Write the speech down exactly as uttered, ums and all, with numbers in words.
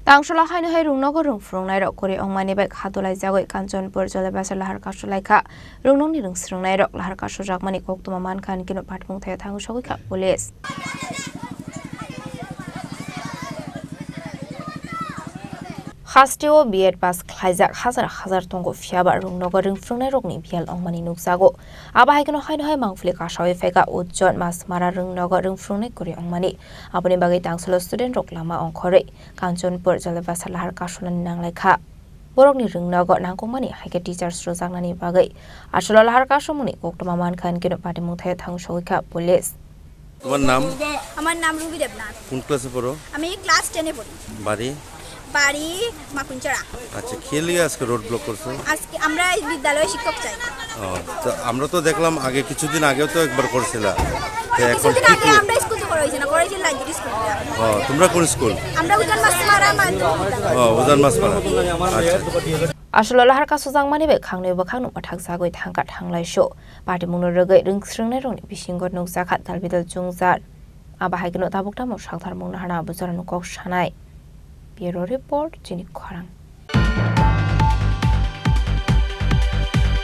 Tangsola haino hai rungnogo rwngphrwngnairok kwrwi wngmani bai kha dolaijagwi Kanchanpur Jolebasar lahar kasulaikha. Rungnokni rwngsrwngnairok lahar kasujakmani koktwma mankha hwnkhe no patimung thaya thangwi sogwikha police. Hasteo B Ed pass khlaijak hajar hajar tongo, phiyaba rwngnogo rwngphrwngnairokni biyal wngmani nukjago. Abo hai kheno haino hai mangpili kasawi phaikha Ujjon Masmara rwngnogo rwngphrwngnai kwrwi wngmani. Aboni bagwi tangsalo student rok lama ongkhorwi Kanchanpur Jolebasar lahar kasunani nanglaikha. Borokni rwngnogo nangkukmani hai khe teachers rwjaknani bagwi. Asolo lahar kasumungni koktwma mankha hwnkhe no patimung thaya thangwi sogwikha police. তোমার নাম? আমার নাম রুবি দেবনাথ। কোন ক্লাসে পড়ো? আমি ক্লাস টেনে পড়ি। বাড়ি? বাড়ি মাকুনচারা। আচ্ছা, কি লিগে আজকে রোড ব্লক করছো? আজকে আমরা এই বিদ্যালয়ে শিক্ষক চাই। ও, তো আমরা তো দেখলাম আগে, কিছুদিন আগেও তো একবার করছিলা। তো এখন কিছুদিন কি আগে কি? আমরা স্কুল তো করা হয়েছে না, করা হয়েছে লাইব্রেরি স্কুল। ও, তোমরা কোন স্কুল? আমরা উজান মাছমারা মাধ্যমিক বিদ্যালয়। ও, উজান মাছমারা। আচ্ছা, আচ্ছা। Asolo lahar kasujakmani bai khangnwi bwkhakno mwthakjagwi thangkha thanglaisu. Patimungno rwgwi rwngsrwngnairokni bisingo nukjakha dalbidal chwngjar. Abo hai kheno tabuk tamo sakthar mungno hana bujorano kok sanai. Bureau Report, Chini Khorang.